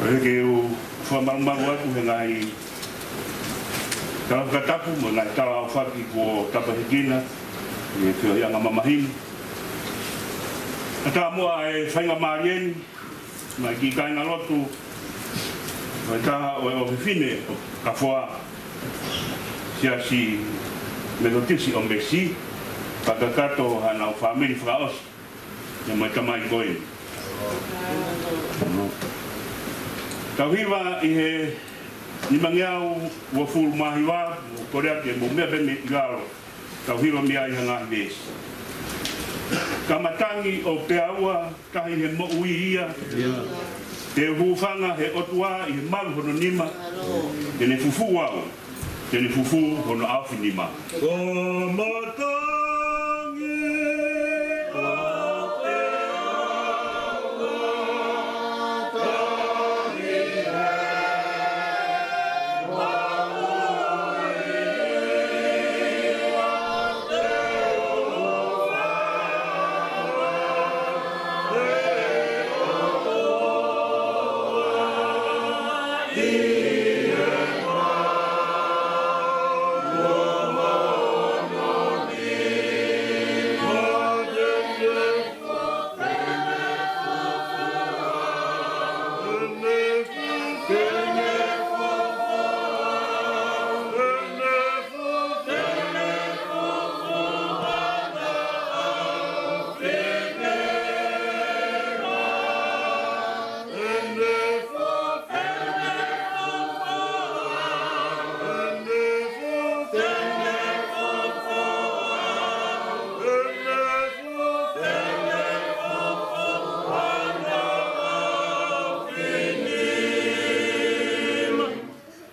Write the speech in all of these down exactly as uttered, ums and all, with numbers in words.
Ke u fakamalumalu atu he ngaahi tala fakatapu mo e ngaahi tala ʻaofaki kuo tapahekina ʻi he feohiʻanga mamahi ni. Kae ʻatā muʻa e faingamālie ni, mai ki he kāingalotu, ʻo e taha ʻo e ʻofefine ʻo Kafoa, Siasi Metotisi ʻo Mesi, fakakakato hanau fāmili fakaʻosi, ʻa e mo e tamai ko eni. Tau hiva ʻi he nimangeau uofulu mā hiva, ʻo kole atu ke mou meʻa pē mei lalo. Tau hiva mei ai ha ngaahi veesi. Ka matangi ʻo peaua, tahi he moʻui ia. Te u hūfanga he ʻOtua ʻi he malu hono nima. Te ne fufū au, te ne fufū hono ʻaofinima. Ka matangi ʻo peaua, tahi he moʻui ia.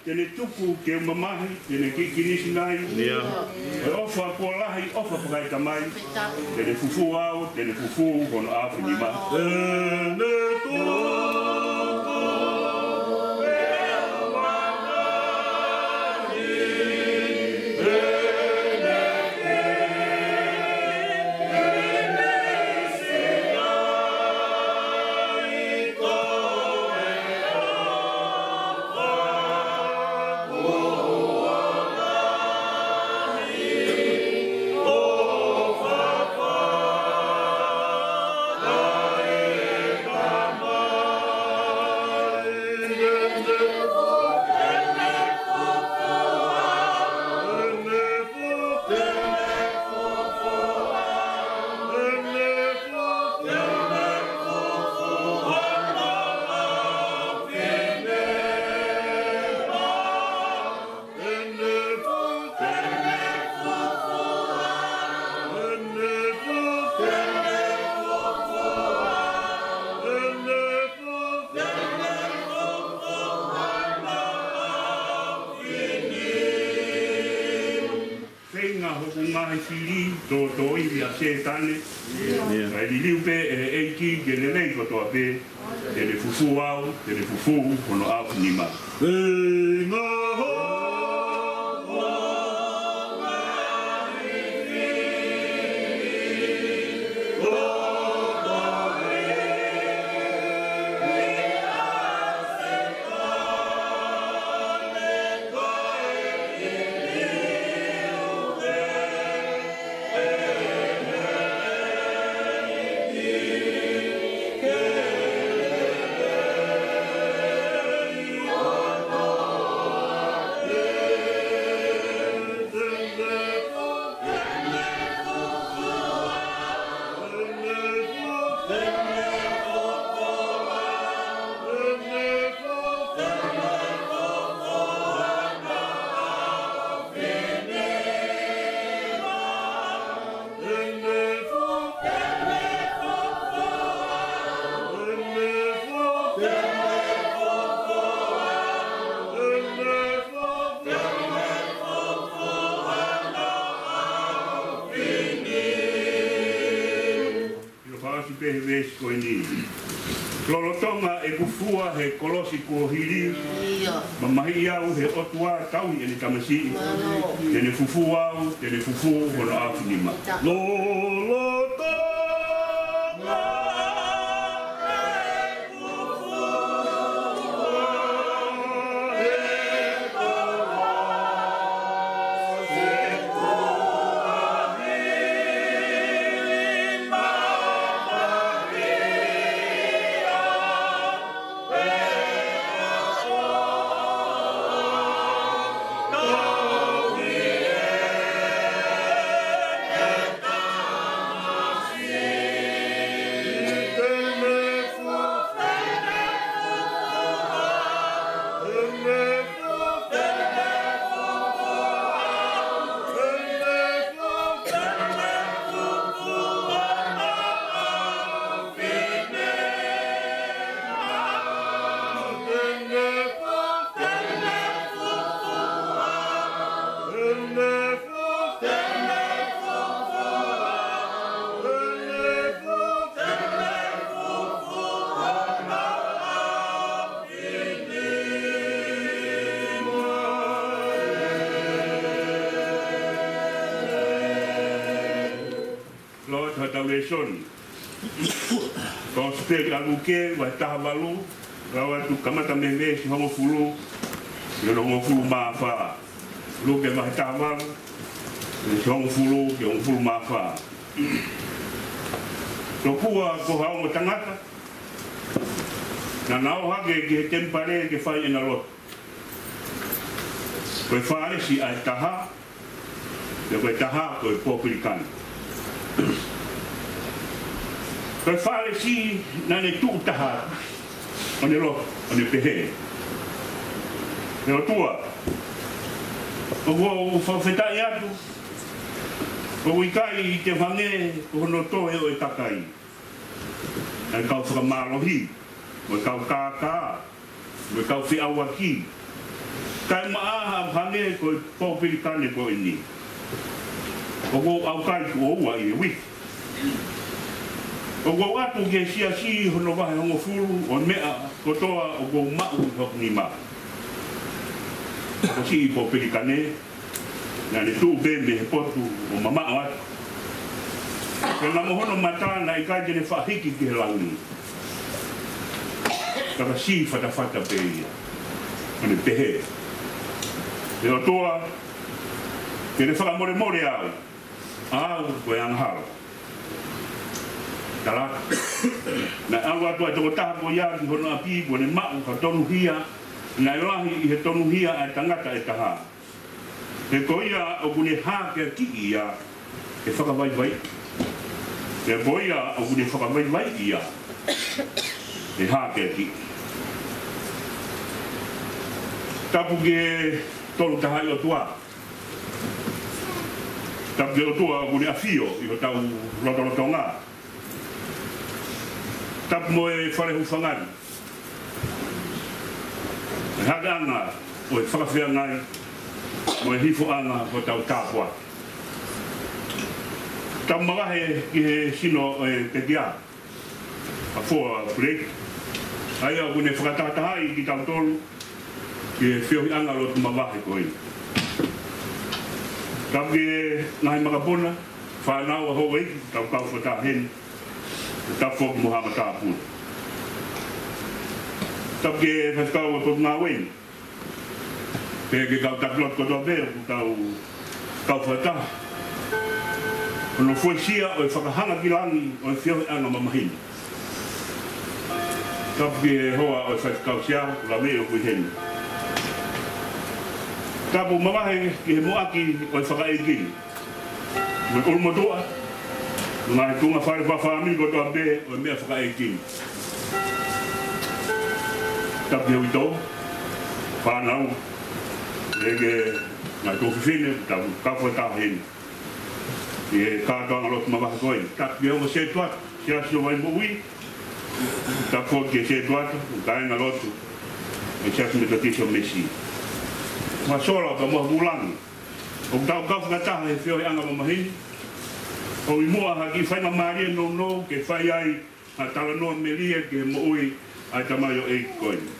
Te ne tuku ke u mamahi, te ne kiʻi kilisi nai. Ko e ʻofa kuo lahi, ʻofa fakaetamai. Te ne fufū au, te ne fufū hono ʻaofinima. Te ne tuku ke u mamahi, te ne kiʻi kilisi nai. Ko e ʻofa kuo lahi, ʻofa fakaetamai. Feinga hoku ngaahi fili, tōtōivi ʻa Sētane. Kae liliu pē ʻe he ʻEiki ki he lelei kotoa pē. Te ne fufū au, te ne fufū hono ʻaofinima. Feinga hoku ngaahi fili, tōtōivi ʻa Sētane. ʻIo, fakaʻosi pē he veesi ko eni. Lolotonga ʻeku fua he kolosi kuo hili, mamahiʻi au ʻe he ʻOtua tauhi ʻene tamasiʻi. Te ne fufū au, te ne fufū hono ʻaofinima. Lolotonga ʻeku fua lēsoni. Kosipeli ʻa Luke, vahe taha valu, lau atu kamata mei he veesi hongofulu, ki he hongofulu mā fā. Luke vahe taha valu, veesi hongofulu, ki he hongofulu mā fā. Tokua ko ha ongo tangata, naʻa na ō hake ki he temipale ke fai ʻena lotu. Ko e Fālesi ʻa e taha, pea ko e taha ko e popilikane. Ko e Fālesi naʻa ne tuʻu taha, ʻo ne lotu, ʻo ne pehē: ʻE ʻOtua, ʻoku ou fakafetaʻi atu, ʻoku ʻikai te u hangē ko hono toe ʻo e kakai, ʻa e kau fakamālohi, mo e kau kākā, mo e kau feʻauaki, kae ʻumaʻā ʻoku hangē ko e popilikane ko eni. ʻOku ou ʻaukai tuʻo ua ʻi he uike. ʻOku ou ʻatu ki he siasi hono vahe hongofulu ʻo e meʻa kotoa ʻoku ou maʻu ʻi hoku nima. Ko siʻi popilikane, naʻa ne tuʻu pē mei he potu ʻo mamaʻo atu. Pea mo hono mata naʻe ʻikai te ne faʻa hiki ki he langi, ka ka sī fatafata pē ia, ʻo ne pehē: ʻE ʻOtua, ke ke fakamolemole au, ʻa au ko e angahala. Tala atu, naʻe ʻalu atu ʻa e tokotaha ko ia ki hono ʻapi, kuo ne maʻu ha tonuhia naʻe lahi ʻi he tonuhia ʻa e tangata ʻe taha. He ko ia ʻoku ne hākeakiʻi ia, ʻe fakavaivaiʻi. He ko ia ʻoku ne fakavaivaiʻi ia, ʻe hākeakiʻi. Tapu ki he Tolu Tahaʻi ʻOtua. Tapu ki he ʻOtua ʻoku ne ʻafio ʻi hotau lotolotonga. Tapu mo e fale hūfanga ni, e hakeʻanga ʻo e fakafeangai mo e hifoʻanga hotau tāpuaki. Tapu mavahe ki he sino ʻo e pekia, ʻa Foa Pulei, ʻa ia ʻoku ne fakatahatahaʻi kitautolu ki he feohiʻanga lotu mavahe ko eni. Tapu ki he ngaahi makapuna, fānau ʻa houʻeiki, tau kau fakataha heni. Tapu foki mo Haʻa Matāpule. Tapu ki he faifekau ʻo e potungāue ni, pea ki he kau taki lotu kotoa pē ʻoku tau kau fakataha hono fuesia ʻo e fakahanga ki langi ʻo e feohiʻanga mamahi ni. Tapu ki he hoa ʻo e faifekau sea, ʻoku laveʻi ʻoku ʻi heni. Tapu mavahe ki he muʻaki ʻo e fakaʻeiki ni, mo e ʻulumotuʻa, mo e ngaahi tuʻunga fale fakafāmili kotoa pē ʻo e meʻa fakaʻeiki ni. Tapu ki he uitou, fānau, pea ki he ngaahi tuofefine, tau kau fakataha heni ʻi he kātoanga lotu mavahe ko eni. Tapu ki he ongo sētuata, Siasi ʻo Vai Moʻui. Tapu ki he sētuata, kāinga lotu ʻo e Siasi Metotisi ʻo Mesi. Mo Sola pea mo Vulangi, ʻoku tau kau fakataha he feohiʻanga mamahi ni. ʻOku ʻi muʻa ha kiʻi faingamālie nounou ke fai ai ha talanoa melie ki he moʻui ʻa e tamaioʻeiki ko eni.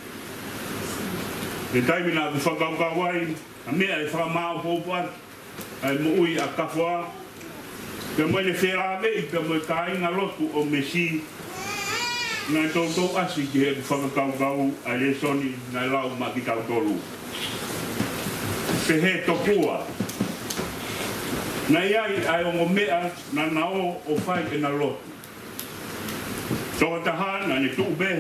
He taimi naʻa ku fakakaukau ai, ha meʻa ʻe fakamāʻopoʻopo ʻaki ʻa e moʻui ʻa Kafoa, pea mo ʻene felāveʻi pea mo e kāinga lotu ʻo Mesi, naʻe toutou ʻasi ki heʻeku fakakaukau ʻa e lēsoni naʻe lau maʻa kitautolu. Pehē tokua, naʻe ʻi ai ʻa e ongo meʻa naʻa na ō ʻo fai ʻena lotu. Tokotaha naʻa ne tuʻu pē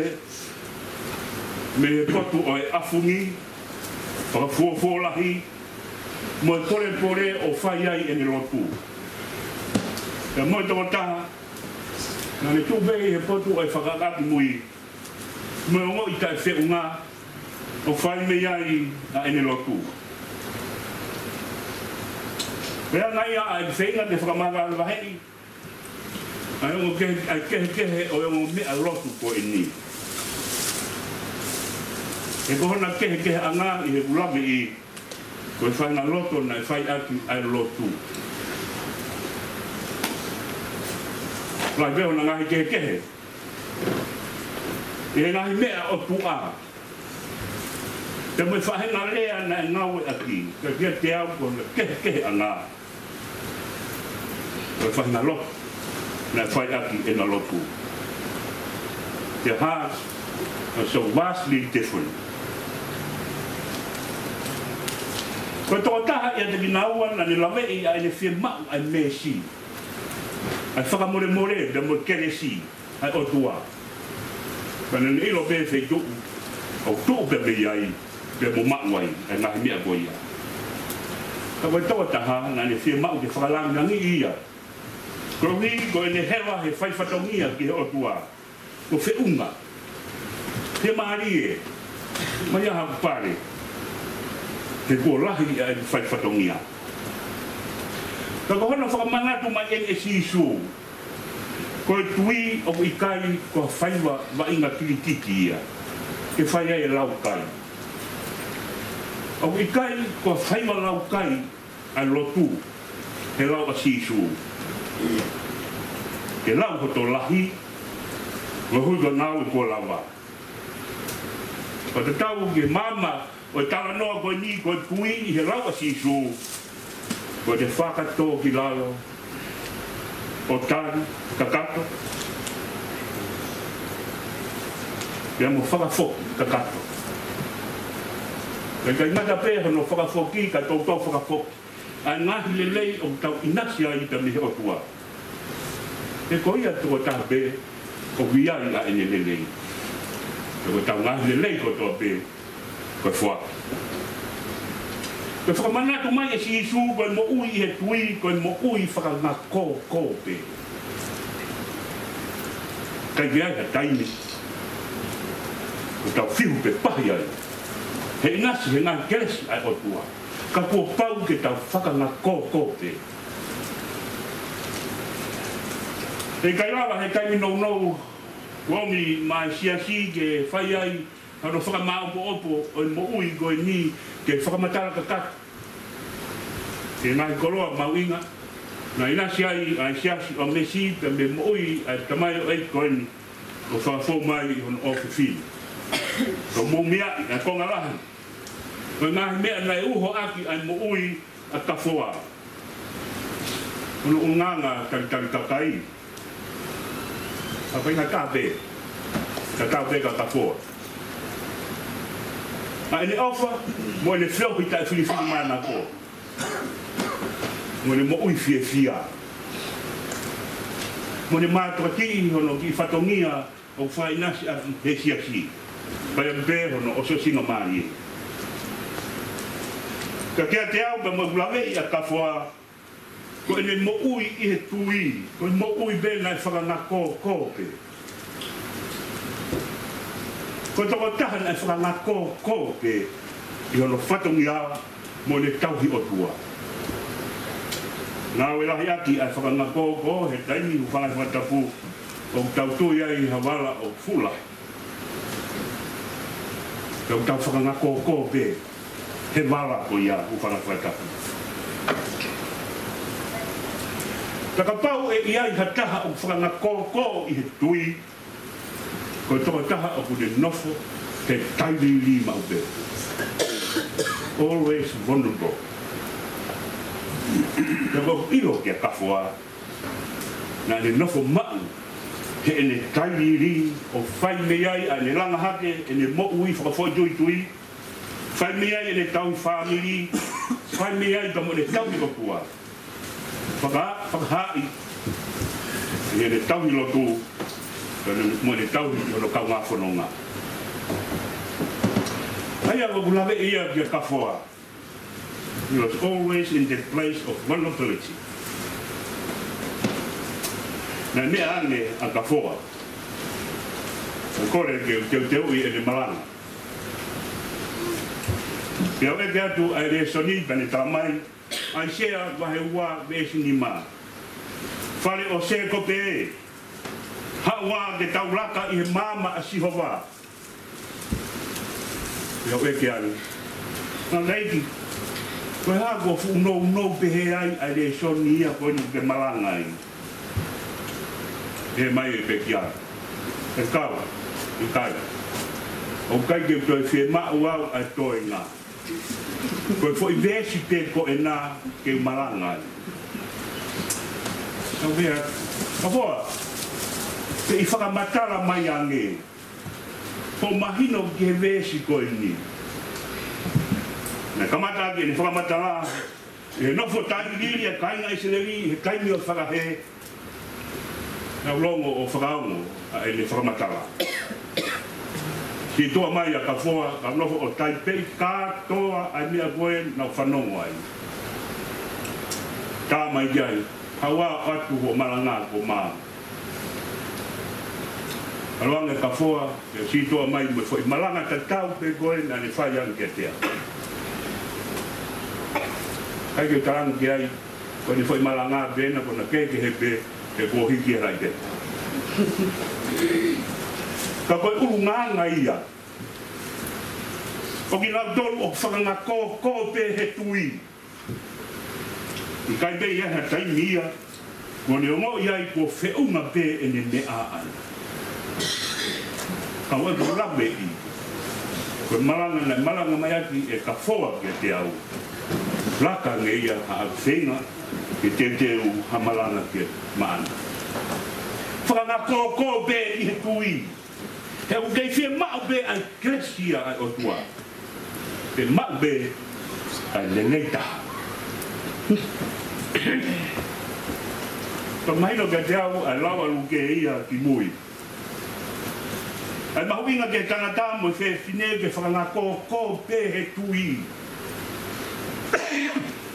mei he potu ʻo e ʻafungi, fakafuofuolahi, mo e polepole ʻo fai ai ʻene lotu. Pea mo e tokotaha naʻa ne tuʻu pē ʻi he potu ʻo e fakaʻakiʻakimui, mo e ongoʻi taʻefeʻunga, ʻo fai mei ai ʻa ʻene lotu. Pea ʻi ai ʻa e feinga ke fakamavahevaheʻi ʻa e ongo kehe, ʻa e kehekehe ʻo e ongo meʻa lotu ko eni. He ko hona kehekeheʻanga ʻi heʻeku laveʻi, ko e faʻahinga loto naʻe fai ʻaki ʻa e lotu. Lahi pē hona ngaahi kehekehe ʻi he ngaahi meʻa ʻo tuʻa, pea mo e faʻahinga lea naʻe ngāueʻaki, ka kiate au ko hona kehekeheʻanga ko e faʻahinga lotu. naʻe fai ʻaki ʻena lotu. Their hearts are so vastly different. Ko e tokotaha ʻiate kinaua naʻa ne laveʻi ʻa ʻene fiemaʻu ʻa e meesi, ʻa e fakamolemole, pea mo e kelesi ʻa e ʻOtua. Ka naʻa ne ʻilo pē feituʻu ʻoku tuʻu pē mei ai, pea mo maʻu ai ʻa e ngaahi meʻa ko ia. Ka ko e tokotaha naʻa ne fiemaʻu ke fakalangilangiʻi ia, koeʻuhi ko ʻene hela he fai fatongia ki he ʻOtua, ko e feʻunga, fiemālie, mai ā haʻaku pale, he kuo lahi ʻa e fai fatongia. Ka ko hono fakamanatu mai ʻeni ʻe Sīsū, ko e tui ʻoku ʻikai ko ha faiva vaʻinga kilikiki ia ke fai ai e lau kai. ʻOku ʻikai ko ha faiva lau kai ʻa e lotu he lau ʻa Sīsū. Ke lau hoto lahi, mo e hui ko e ngāue kuo lava. Pea tatau ki he maama ʻo e talanoa ko eni, ko e tui ʻi he lau ʻa Sīsū, ko ʻete fakatō ki lalo ʻo tali kakato, pea mo fakafoki kakato. Ka ʻikai ngata pē hono fakafoki, ka toutou fakafoki ʻa e ngaahi lelei ʻoku tau ʻinasi ai pea mei he ʻOtua. He ko ia tokotaha pē ʻoku ʻi ai ʻa ʻene lelei. He ko ʻetau ngaahi lelei kotoa pē ko e foaki. Ko e fakamanatu mai ʻe Sīsū, ko e moʻui ʻi he tui ko e moʻui fakangakōkō pē. ʻIkai ke ʻi ai ha taimi ʻoku tau fiu pe pahi ai he ʻinasi he ngaahi kelesi ʻa e ʻOtua, ka kuo pau ke tau fakangakōkō pē. ʻE ʻikai lava he taimi nounou kuo ʻomi maʻa e siasi ke fai ai hano fakamāʻopoʻopo ʻo e moʻui ko eni ke fakamatala kakato ki he ngaahi koloa mahuʻinga naʻe ʻinasi ai ʻa e siasi ʻo Mesi pea mo e moʻui ʻa e tamaioʻeiki ko eni ʻoku fakafou mai ʻi hono ʻofefine. Ko e moʻui ʻa e konga lahi ʻo e ngaahi meʻa naʻe uho ʻaki ʻa e moʻui ʻa Kafoa. Hono ʻulungaanga talitali kakai. Ka ʻikai tatau pē, tatau pē kia Kafoa. ʻA ʻene ʻofa mo ʻene feohi taʻefilifilimānako, mo ʻene moʻui fiefia, mo ʻene mātuʻaki ʻi hono kiʻi fatongia ʻoku fakaʻinasi ʻaki he siasi, pea mo pē hono ʻosiʻosingamālie. Ka kiate au pea mo ʻeku laveʻi ʻa Kafoa, ko ʻene moʻui ʻi he tui, ko e moʻui pē naʻe fakangakōkō pē. Ko e tokotaha naʻe fakangakōkō pē ʻi hono fatongia mo ʻene tauhi ʻOtua. Ngāue lahi ʻaki ʻa e fakangakōkō he taimi ʻoku fanga fakatapu ʻoku tau tui ai ha vala ʻoku fuʻu lahi. Tau tau fakangakōkō pē he vala ko ia ʻoku fanga fakatapu. Ka kapau ʻe ʻi ai ha taha ʻoku fakangakōkō ʻi he tui, ko e tokotaha ʻoku ne nofo he tailiili maʻu pē. Always vulnerable. Ka ʻoku ʻilo kia Kafoa, naʻa ne nofo maʻu heʻene tailiili ʻo fai mei ai ʻa ʻene langa hake ʻene moʻui fakafoʻituitui, fai mei ai ʻene tauhi fāmili, fai mei ai pea mo ʻene tauhi ʻOtua. Faka-, fakahaaʻi ʻene tauhi lotu, pea mo ʻene tauhi hono kaungā fononga. ʻA ia ʻoku laveʻi ia kia Kafoa. He was always in the place of vulnerability. Naʻe meʻa ange ʻa Kafoa, ʻo kole ke u teuteuʻi ʻene malanga. Pea u ʻeke atu ʻa e lēsoni pea ne talamai, ʻAisea vahe ua veesi nima: Fale ʻo Sēkope ē, haʻu ā ke tau laka ʻi he maama ʻa Sihova. Pea u ʻeke ange, Tangataʻeiki, ko e hā kuo fuʻu nounou pehē ai ʻa e lēsoni ia ko eni ʻoku ke malanga ai? Pehē mai ʻe Pekia, ʻE kau, ʻikai. ʻOku ʻikai ke u toe fiemaʻu au ʻa e toenga. Ko e foʻi veesi pē ko ena ke u malanga ai. Tau pehē atu, Kafoa, pea ʻi he fakamatala mai ange, ʻoku mahino ki he veesi ko eni. Naʻe kamata ʻaki ʻene fakamatala, ʻi he nofo tailiili ʻa e kāinga ʻIsileli ʻi he taimi ʻo e fakahē, naʻa ku longo ʻo fakaongo ʻa ʻene fakamatala. Sītuʻa mai ʻa Kafoa, ka nofo ʻo taipeʻi kātoa ʻa e meʻa ko ē naʻa ku fanongo ai. Tā mai ki ai, haʻu ā ʻo ʻoatu hoʻo malanga kuo maau. ʻAlu ange ʻa Kafoa, pea sītuʻa mai mo e foʻi malanga tatau pē ko ē naʻa ne fai ange kiate au. ʻIkai ke u talaange ki ai, ko ʻene foʻi malanga pē ena, ko ʻena kehekehe pē, he kuo hiki e laʻi pē. Ka ko e ʻulungaanga ia ʻo kinautolu ʻoku fakangakōkō pē he tui. ʻIkai pē ʻi ai ha taimi ia kuo ne ongoʻi ai kuo feʻunga pē ʻene meʻa ʻana. Ka ʻoku ou laveʻi, ko e malanga naʻe malanga mai ʻaki ʻe Kafoa kiate au, laka ange ia haʻaku feinga ke teuteu ha malanga ke maʻana. Fakangakōkō pē ʻi he tui. He ʻoku kei fiemaʻu pē ʻa e kelesi ʻa e ʻOtua. Pea maʻu pē ʻa e lelei taha. Pea mahino kiate au ʻa e lau ʻa Luke ia ki mui. ʻA e mahuʻinga ki he tangata mo e fefine ke fakangakōkō pē he tui.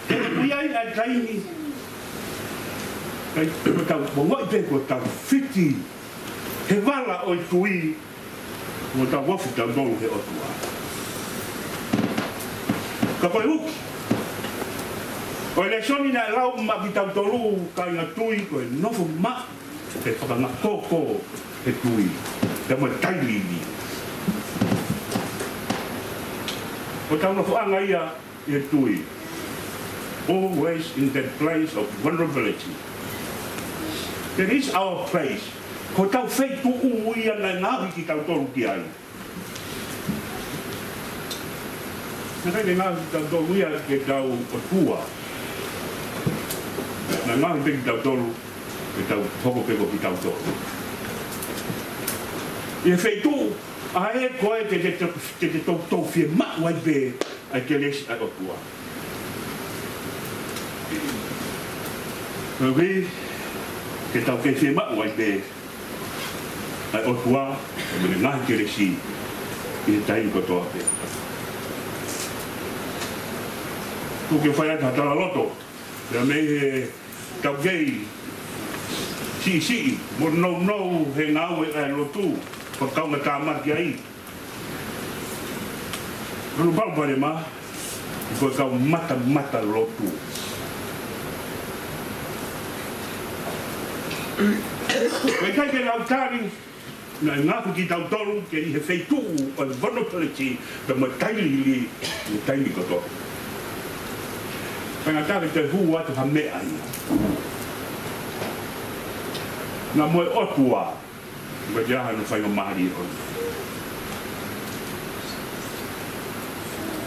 He ʻoku ʻi ai ʻa e taimi, ʻikai, ʻoku tau ongoʻi pē ʻoku tau fiti he vala ʻo e tui, ʻo tau ofi tautolu he ʻOtua. Ka ko e uki ʻo e lēsoni naʻe lau maʻa kitautolu kāinga tui, ko e nofo maʻu pē fakangakōkō he tui, pea mo e tailiili. Ko ʻetau nofoʻanga ia ʻi he tui. Always in that place of vulnerability. That is our place. Ko hotau feituʻu ia naʻe ngaohi kitautolu ki ai. Naʻe ʻikai ke ngaohi kitautolu ia ke tau ʻOtua. Naʻe ngaohi pē kitautolu ke tau hoko pē ko kitautolu ʻi he feituʻu ʻa ē ko ē te te te te te toutou fiemaʻu ai pē ʻa e kelesi ʻa e ʻOtua. Koeʻuhi ke tau kei fiemaʻu ai pē ʻa e ʻOtua mo ʻene ngaahi kelesi ʻi he taimi kotoa pē. Tuku ke u fai atu ha talaloto, pea mei he taukei siʻisiʻi mo nounou he ngāue ʻa e lotu, ko e kau ngata maki ai. Hono palopalema, ko e kau matamata lotu. ʻOku ʻikai ke nau tali naʻe ngaohi kitautolu ke ʻi he feituʻu ʻo e vulnerability pea mo e tailiili ʻi he taimi kotoa. Faingataʻa ke toe hū atu ha meʻa ia. Naʻa mo e ʻOtua, ʻoku ʻikai ke ʻi ai hano faingamālie ʻona.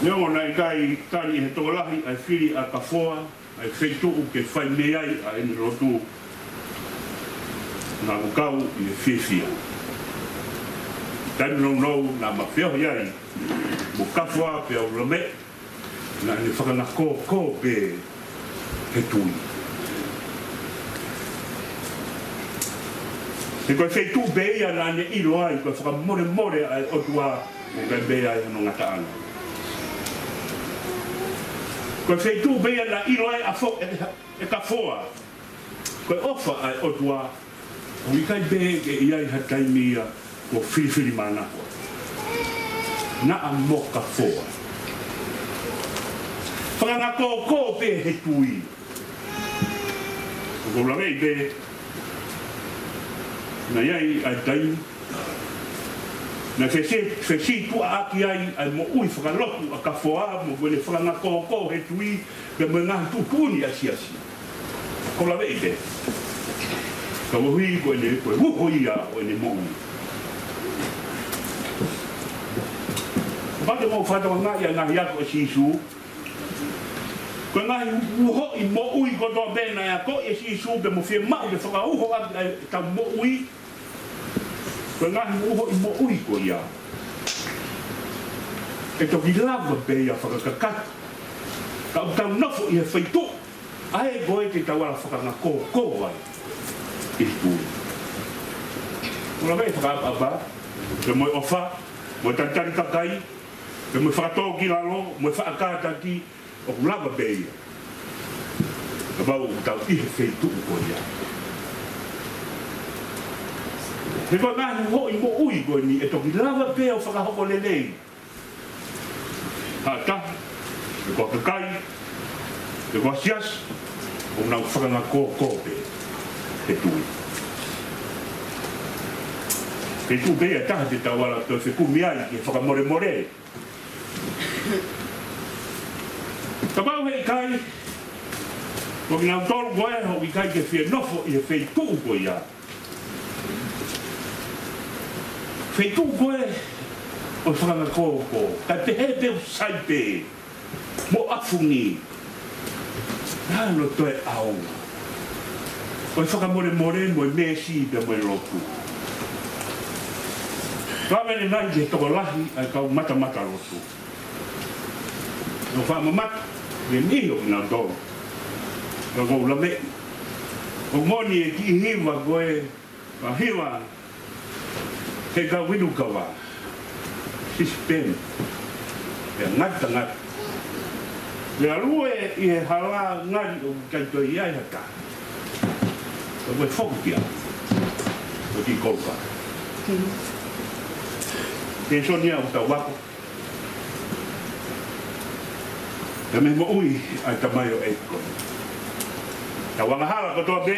Neongo naʻe ʻikai tali ʻe he tokolahi ʻa e fili ʻa Kafoa ʻa e feituʻu ke fai mei ai ʻa ʻene lotu, naʻa ku kau ʻi he fiefia. Taimi nounou naʻa ma feohi ai mo Kafoa pea u laveʻi naʻa ne fakangakōkō pē he tui. He ko e feituʻu pē ia naʻa ne ʻilo ai ko e fakamolemole ʻa e ʻOtua, ʻoku ʻikai pē ʻi ai hano ngataʻanga. Ko e feituʻu pē ia naʻe ʻilo ai ʻa Fo-, ʻe, ʻe Kafoa ko e ʻofa ʻa e ʻOtua, ʻoku ʻikai pē ke ʻi ai ha taimi ia kuo filifilimānako. Naʻa mo Kafoa. Fakangakōkō pē he tui. ʻOku ou laveʻi pē, naʻe ʻi ai ʻa e taimi naʻe fesi-, fesītuʻaʻaki ai ʻa e moʻui fakalotu ʻa Kafoa mo ʻene fakangakōkō he tui, pea mo e ngaahi tuʻutuʻuni ʻa e siasi. ʻOku ou laveʻi pē, ka ʻoku ui ko ʻene, ko e uho ia ʻo ʻene moʻui. Kapau te mou fakatokangaʻi ʻa e ngaahi ako ʻa Sīsū, Ko e ngaahi uhoʻi moʻui kotoa pē naʻe akoʻi ʻe Sīsū pea mo fiemaʻu ke fakauhoʻaki ʻetau moʻui. Ko e ngaahi uhoʻi moʻui ko ia ʻe toki lava pē ia fakakakato ka ʻoku tau nofo ʻi he feituʻu ʻa ē ko ē te tau ala fakangakōkō ai ʻi he tui. Ko e lave fakaʻapaʻapa, pea mo e ʻofa, mo e talitali kakai, pea mo e fakatōkilalo, mo e faʻa kātaki, ʻoku lava pē ia kapau ʻoku tau ʻi he feituʻu ko ia. He ko e ngaahi uhoʻi moʻui ko eni ʻe toki lava pē ʻo fakahoko lelei ha taha, pe ko ha kakai, pe ko ha siasi, ʻoku nau fakangakōkō pē he tui. Feituʻu pē ia ʻe taha te tau ala toe fekumi ai ki he fakamolemole. Kapau heʻikai, ko kinautolu ko ē ʻoku ʻikai ke fie nofo ʻi he feituʻu ko ia, feituʻu ko ē ʻo e fakangakōkō, kae pehē pē ʻoku sai pē mo ʻafungi, naʻa nau toe ʻaonga ʻo e fakamolemole mo e meesi pea mo e lotu. Ka ʻoku ʻi ai e tokolahi ʻa e kau matamata lotu. Naʻa nau faʻa mamata he niʻihi ʻo kinautolu. Ka ʻoku ou laveʻi, ʻoku moʻoni e kiʻi hiva ko ē, ʻa e hiva he kau inu kava, sisipeni, pea ngata ngata. Pea lue ʻi he hala ngali ʻoku ʻikai toe ʻi ai ha taha. Ka ko e foki kia ʻo ki kouka. Te soni au tau ako. Pea mei he moʻui ʻa e tamaioʻeiki ko ē, tau angahala kotoa pē,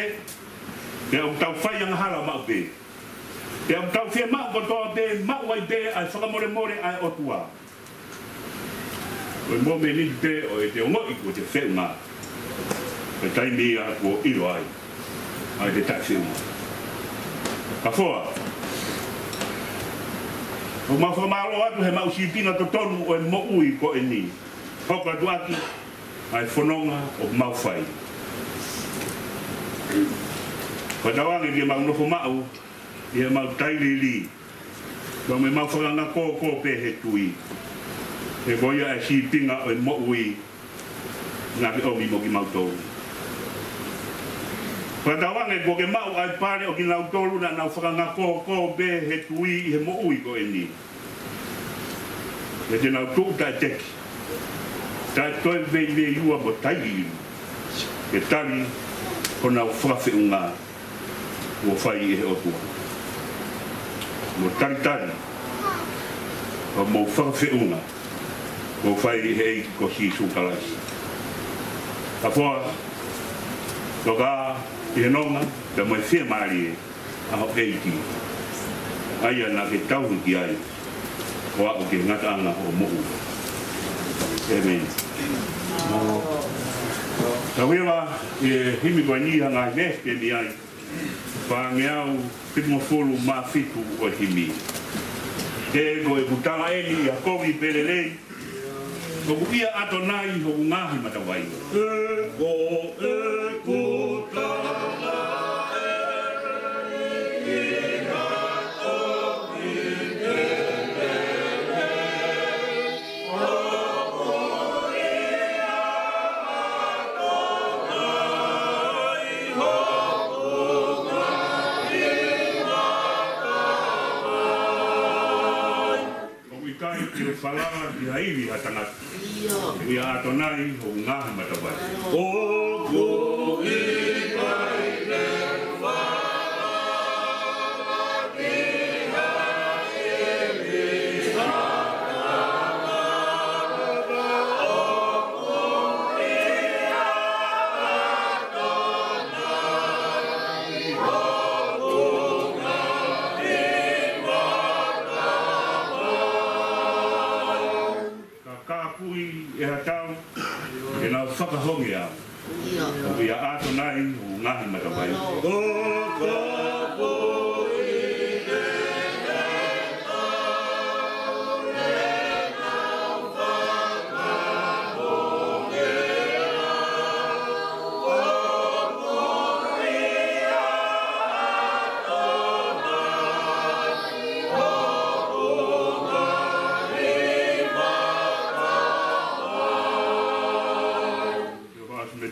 pea ʻoku tau fai angahala maʻu pē. Pea ʻoku tau fiemaʻu kotoa pē maʻu ai pē ʻa e fakamolemole ʻa e ʻOtua. Ko e momeniti pē ʻo ʻete ongoʻi kuo te feʻunga, ko e taimi ia kuo ʻilo ai ʻa ʻete taʻefeʻunga. Ka foa, ʻoku mau fakamālō atu he maʻu sīpinga totonu ʻo e moʻui ko eni, hoko atu ʻaki ʻa e fononga ʻoku mau fai. Fakatauange ke mau nofo maʻu ʻi heʻemau tailiili, pea mo ʻemau fakangakōkō pē he tui. He ko ia e sīpinga ʻo e moʻui naʻa ke ʻomi mo kimautolu. Fakatauange kuo ke maʻu ʻa e pale ʻo kinautolu naʻa nau fakangakōkō pē he tui ʻi he moʻui ko eni. He te nau tuʻu taʻeteki, taʻetoe veiveiua mo tailiili, ke tali honau fakafeʻunga kuo fai ʻe he ʻOtua, mo talitali hoʻomou fakafeʻunga kuo fai ʻe he ʻEiki ko Sīsū Kalaisi. Ka foa, toka ʻi he nonga pea mo e fiemālie ʻa ho ʻEiki, ʻa ia naʻa ke tauhi ki ai ʻo aʻu ki he ngataʻanga ʻo e moʻui. ʻĒmeni. Tau ʻilo ʻi he himi ko eni ha ngaahi veesi pē mei ai, fāngeau fitungofulu mā fitu ʻo e himi. He ko ʻeku tala eni ʻi ha kovi pē lelei, ʻoku ʻia ʻAtonai hoku ngaahi matavai. He ko ʻeku tala eni ʻi ha kovi pē lelei, ʻoku ʻia ʻAtonai hoku ngaahi matavai. ʻOku ʻikai te u falala ki ha ivi ʻa ha tangata. ʻIo. ʻIa ʻAtonai hoku ngaahi matavai. ʻOku ʻikai te u falala ki ha ivi ʻa ha tangata. ʻOku ʻia ʻAtonai hoku ngaahi matavai. Ka kāpui ʻe ha tau, te nau fakahonge au. ʻIo. ʻOku ʻia ʻAtonai hoku ngaahi matavai. ʻOku kāpui ʻe ha tau, te nau fakahonge au.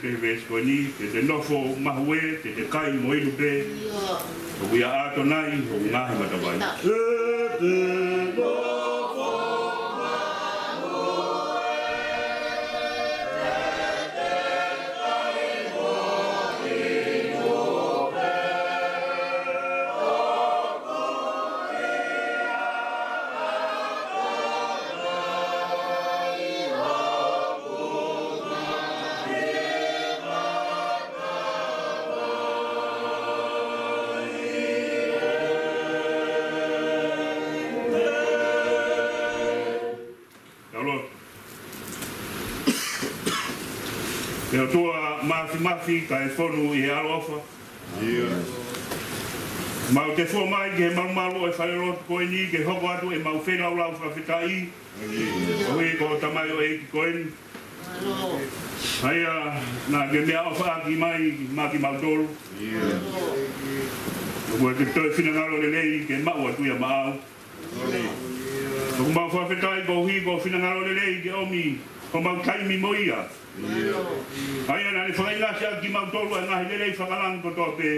he veesi ko eni, ke te nofo mahue, ke te kai mo inu pē, ʻoku ʻia ʻAtonai hoʻo ngaahi matavai. Tau lotu. ʻE ʻOtua Māfimafi, kae fonu ʻi he ʻaloʻofa. Mau te fua mai ki he malumalu ʻo e falelotu ko eni, ke hoko atu ʻemau feilaulau fakafetaʻi. Koeʻuhi ko e tamaioʻeiki ko eni. ʻA ia naʻa ke meʻaʻofaʻaki mai maʻa kimautolu. Ko e ke toe finangalo lelei ke maʻu atu ia maʻau. ʻOku mau fakafetaʻi koeʻuhi ko e finangalo lelei ke ʻomi homau taimi mo ia. ʻA ia naʻa ne fakaʻinasiʻaki kimautolu ʻa e ngaahi lelei fakalangi kotoa pē.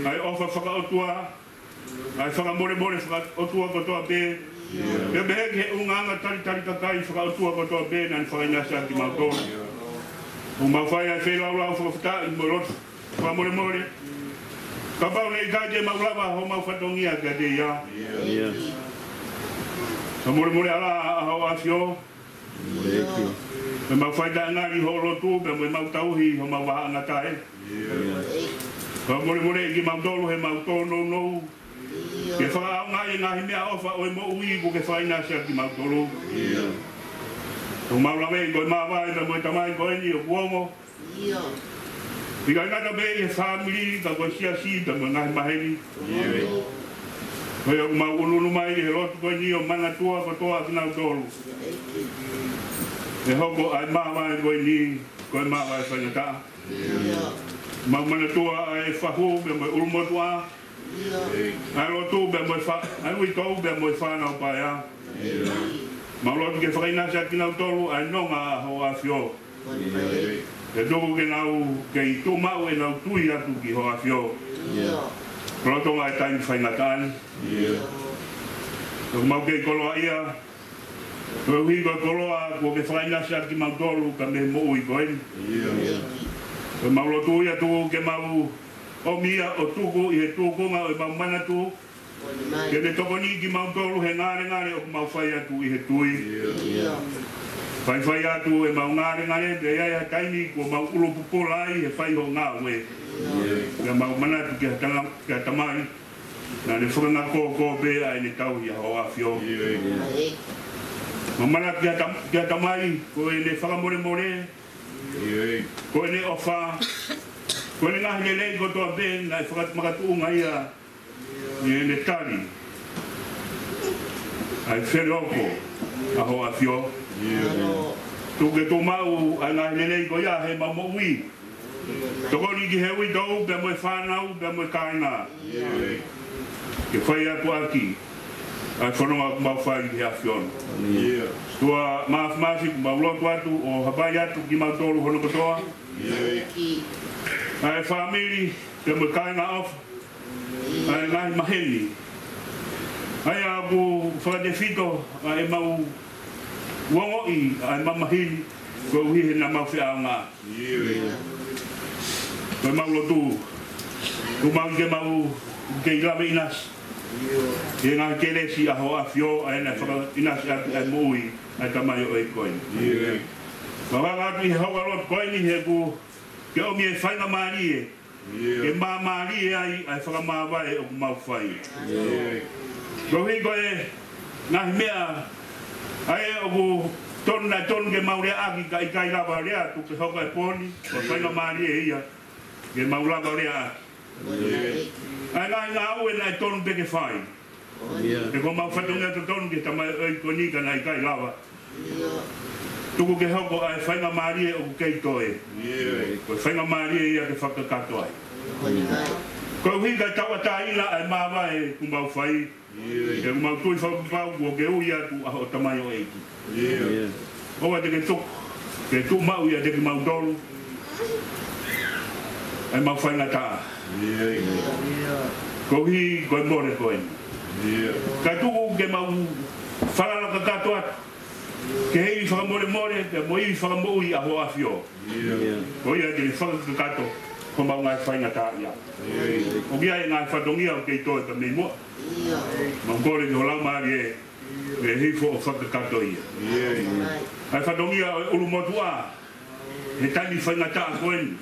ʻA e ʻofa fakaʻotua, ʻa e fakamolemole fakaʻotua kotoa pē. Pea pehē ki he ʻulungaanga talitali kakai fakaʻotua kotoa pē naʻa ne fakaʻinasiʻaki kimautolu. ʻOku mau fai ʻa e feilaulau fakafetaʻi mo e lotu fakamolemole. Kapau naʻe ʻikai te mau lava homau fatongia kiate ia. Fakamolemole ʻa e ʻAho ʻo e ʻAfio. Pea mau fai taʻengali hoʻo lotu, pea mo ʻemau tauhi homau vahaʻangatae. Fakamolemoleʻi kimautolu heʻemau tōnounou ke fakaʻaongaʻi e ngaahi meʻaʻofa ʻo e moʻui kuo ke fakaʻinasiʻaki kimautolu. ʻOku mau laveʻi ko e māvae pea mo e tamai ko eni ʻoku ongo. ʻIkai ngata pē ʻi he fāmili, ka ko e siasi pea mo e ngaahi maheni. Ko ia ʻoku mau ʻunuʻunu mai ʻi he lotu ko eni ʻo manatua kotoa kinautolu. ʻE hoko ʻa e māvae ko eni ko e māvae faingataʻa. Mau manatua ʻa e fahu pea mo e ʻulumotuʻa, ʻa e lotu pea mo e fa-, ʻa e uitou pea mo e fānau paea. Mau lotu ke fakaʻinasiʻaki kinautolu ʻa e nonga ʻa hoʻo ʻAfio. Ke tuku ke nau kei tuʻu maʻu ʻenau tui atu ki hoʻo ʻAfio. Lolotonga e taimi faingataʻa ni. ʻOku mau kei koloaʻia koeʻuhi ko e koloa kuo ke fakaʻinasiʻaki kimautolu ka mei he moʻui ko eni. Ko ʻemau lotu ia, tuku ke mau ʻomi ia ʻo tuku ʻi he tūkunga ʻo ʻemau manatu, ke ne tokoniʻi kimautolu he ngalengale ʻoku mau fai atu ʻi he tui. Faifai atu ʻemau ngalengale, pea ʻi ai ha taimi kuo mau ʻulupupula ai he fai hoʻo ngāue. Pea mau manatu ki ha tama-, ki ha tamai naʻa ne fakangakōkō pē ʻa ʻene tauhi ʻa hoʻo ʻAfio. Mau manatu ki ha tam-, ki ha tamai ko ʻene fakamolemole, ko ʻene ʻofa, ko ʻene ngaahi lelei kotoa pē naʻe fakamakatuʻunga ia ʻi heʻene tali ʻa e feleoko ʻa hoʻo ʻAfio. Tuku ke tuʻu maʻu ʻa e ngaahi lelei ko ia heʻemau moʻui. Tokoni ki he uitou pea mo e fānau pea mo e kāinga ke fai atu ʻaki ʻa e fononga ʻoku mau fai ʻi he ʻAfiona. ʻOtua Māfimafi, ʻoku mau lotu atu ʻo hapai atu kimautolu hono kotoa, ʻa e fāmili pea mo e kāinga ʻofa, ʻa e ngaahi maheni. ʻA ia ʻoku fakatefito ʻa ʻemau ongoʻi ʻa e mamahi ni koeʻuhi he naʻa mau feʻaonga. Ko ʻemau lotu, tuku mau ke mau kei lave ʻinasi ki he ngaahi kelesi ʻa hoʻo ʻAfio, ʻa ia naʻe fakaʻinasiʻaki ʻa e moʻui ʻa e tamaioʻeiki ko eni. Mau hanga atu ʻi he houa lotu ko eni he ʻoku ke ʻomi e faingamālie ke māmālie ai ʻa e fakamāvae ʻoku mau fai. Koeʻuhi ko e ngaahi meʻa ʻa ia ʻoku tonu, naʻe tonu ke mau leaʻaki ka ʻikai lava lea, tuku ke hoko e pō ni ko e faingamālie ia ke mau lava leaʻaki ʻa e ngaahi ngāue naʻe tonu pē ke fai. He ko homau fatongia totonu ki he tamaioʻeiki ko eni ka naʻe ʻikai lava. Tuku ke hoko ʻa e faingamālie ʻoku kei toe. Ko e faingamālie ia ke fakakakato ai. Koeʻuhi kae tauʻatāina ʻa e māvae ʻoku mau fai. He ʻoku mau tui fakapapau kuo ke ui atu ʻa hoʻo tamaioʻeiki. ʻOua te ke tuku ke tuʻu maʻu ʻiate kimautolu ʻemau faingataʻa. Koeʻuhi ko e mole ko eni. Kae tuku ke mau falala kakato atu ki he ivi fakamolemole, pea mo e ivi fakamoʻui ʻa Hoʻo ʻAfio. Ko ia ke ne fakakakato homau ngaahi faingataʻaʻia. ʻOku ʻi ai e ngaahi fatongia ʻoku kei toe pē mei muʻa. Mau kole ki ho Laumālie ke hifo ʻo fakakakato ia. ʻA e fatongia ʻo e ʻulumotuʻa he taimi faingataʻa ko eni.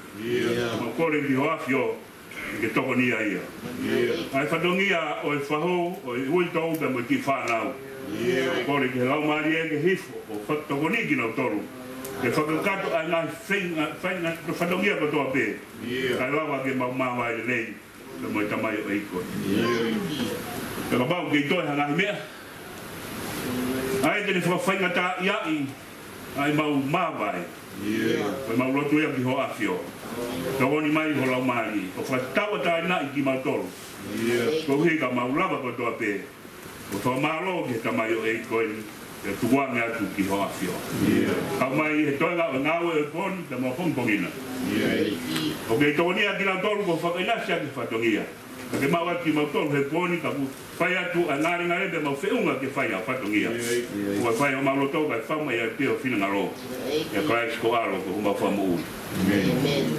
Mau kole ki Hoʻo ʻAfio ke tokoniʻi ia. ʻA e fatongia ʻo e fahu, ʻo e uitou pea mo e kiʻi fānau. Kole ki he Laumālie ke hifo ʻo fakatokoniʻi kinautolu ke fakakakato ʻa e ngaahi fainga-, fainga-, fatongia kotoa pē. Kae lava ke mau māvae lelei pea mo e tamaioʻeiki ko eni. Pea kapau ʻoku kei toe ha ngaahi meʻa, ʻai ke ne fakafaingataʻaʻiaʻi ʻa ʻemau māvae. Ko ʻemau lotu ia ki Hoʻo ʻAfio. Tokoni mai ho Laumālie ʻo fakatauʻatāinaʻi kimautolu. Koeʻuhi ka mau lava kotoa pē ʻo fakamālō ki he tamaioʻeiki ko eni, pea tukuange atu ki Hoʻo ʻAfio. Kau mai he toenga ʻo e ngāue ʻo e pō ni pea mo e pongipongi na. ʻOku kei tokonia kinautolu kuo fakaʻinasi ʻaki e fatongia. Ka ke maʻu atu kimautolu he pō ni, ka kuo fai atu ʻa e ngalengale pea mau feʻunga ke fai ʻa e fatongia. Kuo fai homau loto kae fai mai ʻa e pē ho finangalo. ʻIa Kalaisi ko ho ʻAlo ko homau Fakamoʻui. ʻĒmeni.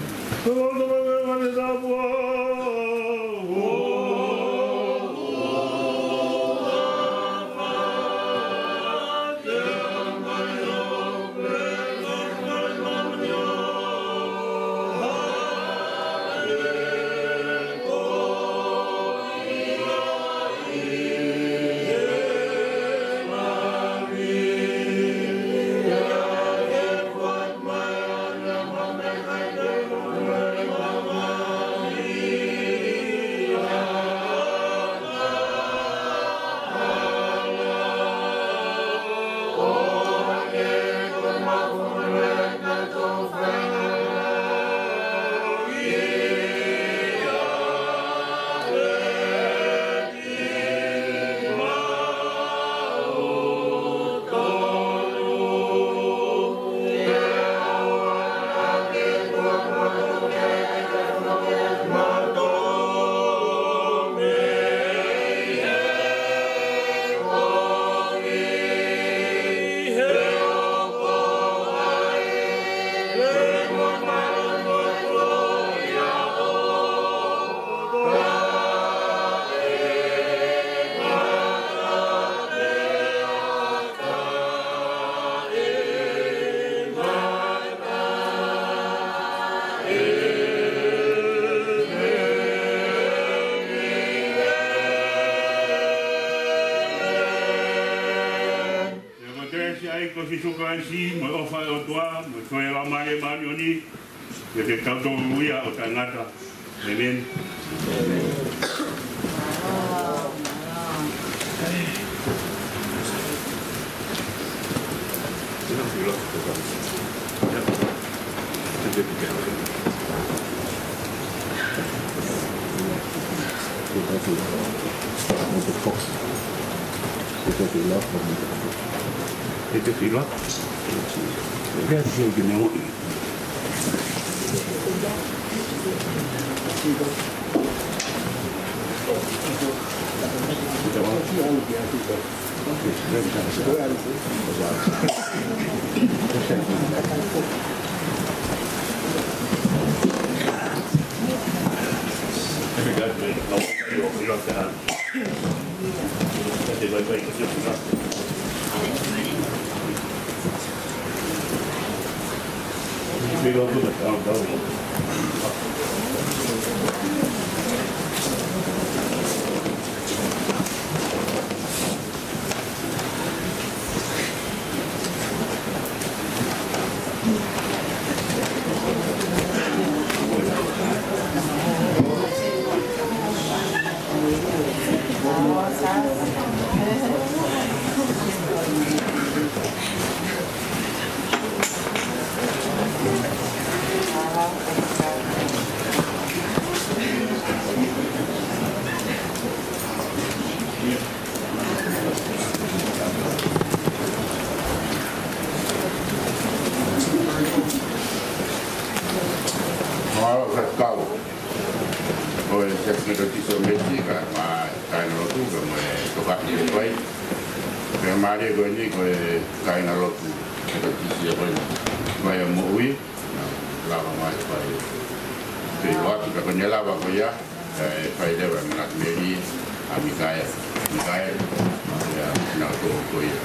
ʻIa ko e kelesi ʻa e ʻEiki ko Sīsū Kalaisi, mo e ʻofa ʻa e ʻOtua, mo e feohi ʻa e Laumālie Māʻoniʻoni, ʻiate kitautolu ia ʻo taʻengata. ʻĒmeni. Metotisi ʻo Mesi, kae ʻumaʻā e kāingalotu, kae ʻumaʻā e tokāteline ko ē. Pea mālie ko eni ko e kāingalotu Metotisi ko eni, ko e moʻui, naʻa lava mai fai. Pea ʻoatu ka ko eni lava ko ia, ʻe fai leva ʻe Ngāti Meli, ʻa Mikaele, Mikaele, ʻa ia naʻa tō ko ia.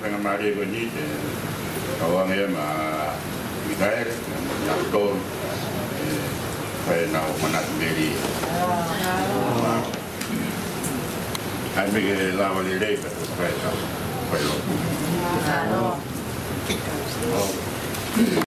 Faingamālie ko eni ke tauange maʻa Mikaele, maʻa Tolu, ē, fai ʻenau manatu melie. ʻAi mai ke lava lelei pea fai ʻetau fai lotu.